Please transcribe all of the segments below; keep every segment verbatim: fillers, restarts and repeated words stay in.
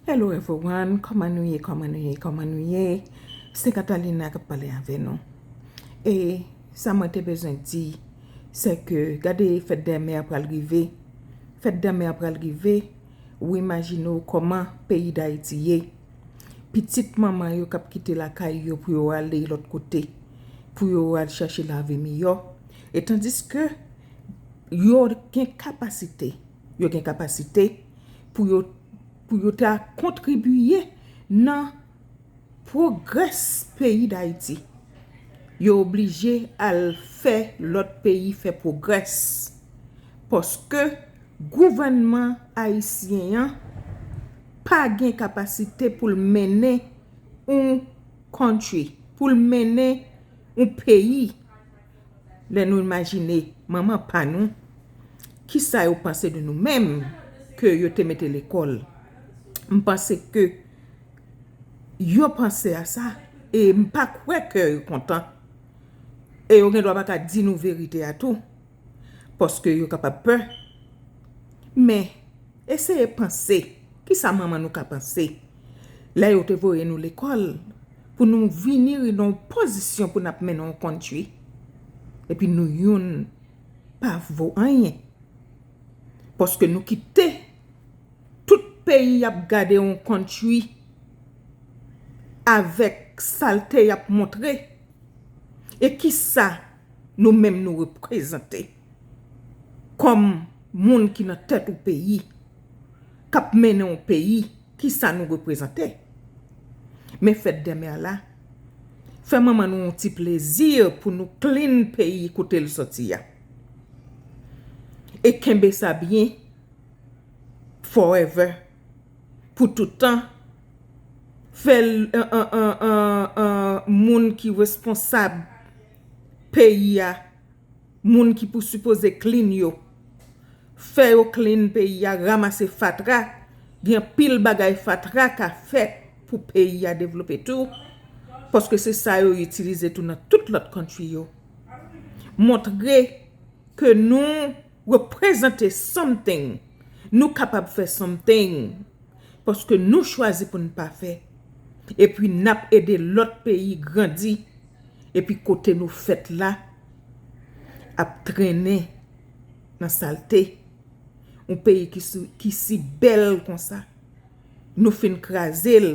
Hello everyone, kòman nou ye, kòman nou ye, kòman nou ye? Se Catalina k ap pale avè nou. E sa mwen te bezwen di, se ke gade fèt dèmen an pral rive. Fèt dèmen an pral rive, ou imajine w kòman peyi Dayiti ye. Pitit manman yo k ap kite lakay yo pou yo ale lòt kote, pou yo al chache lavi miyò. E tandiske yo gen kapasite, yo gen kapasite pou yo, pou yo ta kontribiye nan pwogrès peyi Dayiti. Yo oblije al fè lòt peyi fè pwogrès. Paske gouvènman ayisyen an pa gen kapasite pou l mennen yon country, pou l mennen yon peyi. Lè nou imajine manman pa nou, kisa yo panse de nou menm ke yo te mete lekòl? M panse ke yo panse a sa, e m pa kwè ke yo kontan. E yo gen dwa pa ka di nou verite a tou, paske yo kapab pè. Men, eseye panse, kisa manman nou ka panse? Lè yo te voye nou lekòl, pou nou vini nan yon pozisyon pou n ap mennen yon country, epi nou youn pa vo anyen. Paske nou kite tout peyi ap gade yon country avèk salte y ap montre. E kisa nou menm nou reprezante kòm moun ki nan tèt yon peyi, k ap mennen yon peyi, kisa nou reprezante? Men fèt dèmen an la, fè manman nou yon ti plezi pou nou clean peyi kote l soti a. E kenbe sa byen, forever, pou tout tan. Fè l, an, an, an, an, an, moun ki responsab peyi a, moun ki pou sipoze clean yo, fè yo clean peyi a, ranmase fatra. Gen anpil bagay fatra ka fè pou peyi a devlope tou, paske se sa yo itilize tou nan tout lòt country yo. Montre ke nou reprezante something. Nou kapab fè something. Paske nou chwazi pou n pa fè. Epi n ap ede lòt peyi grandi. Epi kote nou fèt la ap trennen nan salte. Yon peyi ki si, ki si bèl konsa. Nou fin kraze l.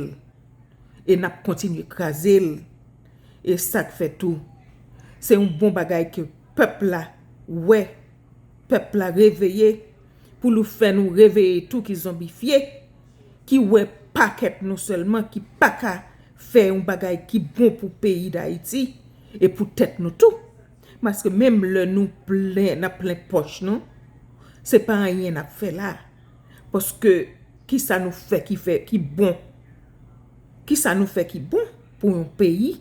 E n ap kontinye kraze l. E sa k fè tou, se yon bon bagay ke pèp la wè, pèp la reveye, pou nou fè nou reveye tou ki zonbifye, ki wè pakèt nou sèlman, ki pa ka fè yon bagay ki bon pou peyi Dayiti e pou tèt nou tou. Paske menm lè nou plen, n ap plen pòch nou, se pa anyen n ap fè la. Paske kisa nou fè ki fè, ki bon? Kisa nou fè ki bon pou yon peyi?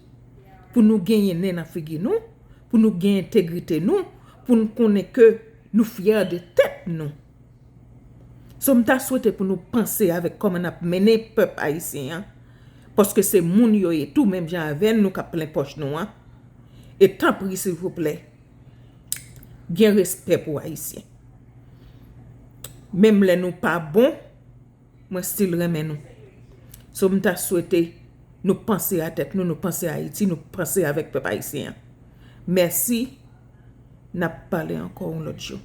Pou nou genyen nen nan figi nou, pou nou gen entegrite nou, pou n konnen ke nou fyè de tèt nou. So, m ta swete pou nou panse avèk kòman n ap mennen pèp ayisyen an, paske se moun yo ye tou, menm jan avè n, nou k ap plen pòch nou an. E tanpri, silvouplè, gen respè pou Ayisyen. Menm lè nou pa bon, mwen still renmen nou. So, m ta swete nou panse a tèt nou, nou panse Ayiti, nou panse avèk pèp ayisyen an. Mèsi, n ap pale ankò yon lòt jou.